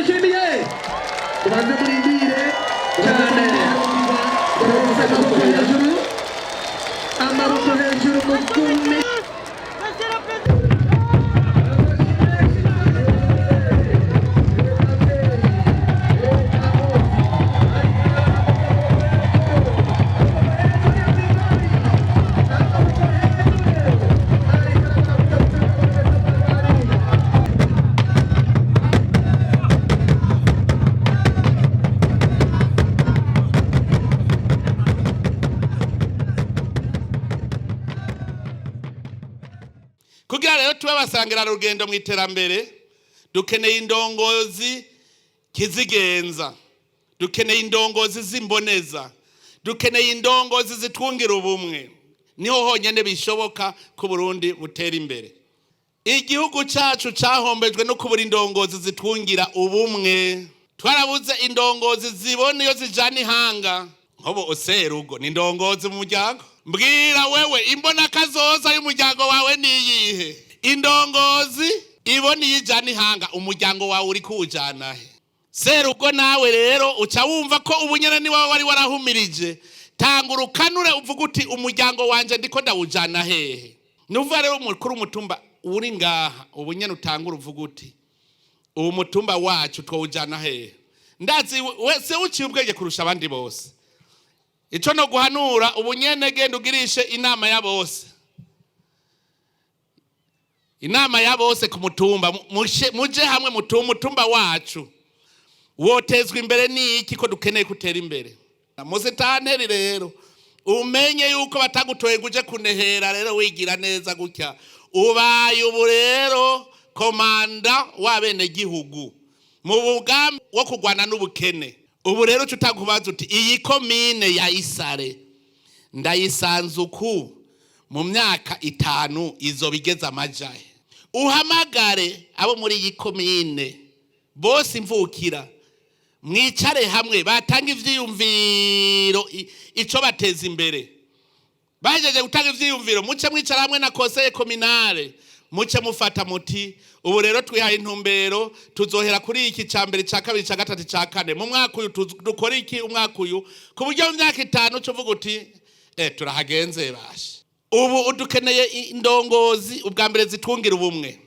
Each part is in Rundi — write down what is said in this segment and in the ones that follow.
Ndayishimiye. Mubanze murindire cyane. Amaboko hejuru, amaboko hejuru, mugume. Monsieur le Président. Kugira rero tube abasangira rugendo mu iterambere, dukeneye indongozi kizigenza, dukeneye indongozi z'imboneza, dukeneye indongozi zitwungira ubumwe. Niho honyine bishoboka ko Burundi butera imbere. Igihugu cyacu cyahombejwe no kubura indongozi zitwungira ubumwe. Twarabuze indongozi zibona iyo zijana ihanga. Nk'ubu userugo ni indongozi mu muryango. Mbwira wewe, imbona kazoza y'umuryango wawe niyihe? Indongozi ibona iyo ijana ihanga, umuryango wawe uri kuwujana he? Serugo nawe rero uca wumva ko ubunyene ni wawe wari warahumirije. Tanga urukanure, uvuga uti: "Umuryango wanje ndiko ndawujana hehe?" Nuvuga rero, umukuru umutumba uri ngaha, ubunyene utangura uvuga uti: "Ubu mutumba wacu twawujana hehe?" Ndazi wese uciye ubwenge kurusha abandi bose. Ico no guhanura ubunyene, genda ugirishe inama ya bose, inama ya bose ku mutumba. Muje hamwe, mutumba wacu wotezwa imbere n'iki, ko dukeneye gutera imbere? Musitanteri rero, umenye yuko batagutoye ngo uje kunehera. Rero wigira neza gutya, ubaye ubu rero commandant w'abenegihugu mu bugambi wo kurwana n'ubukene. Ubu rero uca utakubaza uti: "Iyi komine ya Isare ndayisanze uku, mu myaka 5 izoba igeze amajahe?" Uhamagare abo muri iyi komine bose, imvukira, mwicare hamwe, batanga ivyiyumviro ico bateza imbere. Bahejeje gutanga ivyiyumviro, muce mwicara hamwe na conseil communal, muce mufata muti: "Ubu rero twihaye intumbero, tuzohera kuri iki ca mbere, ca kabiri, ca gatatu, ca kane. Mu mwaka uyu dukora iki, umwaka uyu", ku buryo mu myaka 5 uca uvuga uti: "Turahagenze bashe." Ubu udukeneye indongozi ubwa mbere zitungira ubumwe.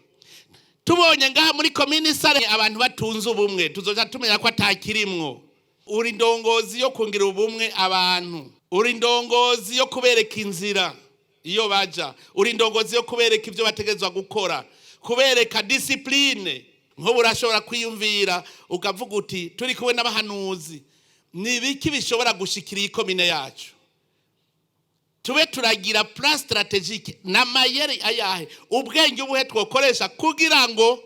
Tubonye ngaha muri komini Sare abantu batunze ubumwe, tuzoja tumenya ko atakirimwo. Uri indongozi yo kungira ubumwe abantu, uri indongozi yo kubereka inzira iyo baja, uri indongozi yo kubereka ibyo bategerezwa gukora, kubereka discipline. Nk'ubu urashobora kwiyumvira ukavuga uti: "Turi kumwe n'abahanuzi, ni ibiki bishobora gushikira iyi komine yacu? Tube turagira plan stratégique n'amayeri ayahe, ubwenge ubuhe twokoresha kugira ngo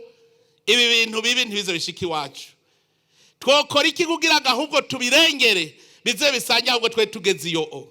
ibi bintu bibi ntibize bishike iwacu? Twokora iki kugira ngo ahubwo tubirengere, bize bisange ahubwo twe tugeze iyo o?"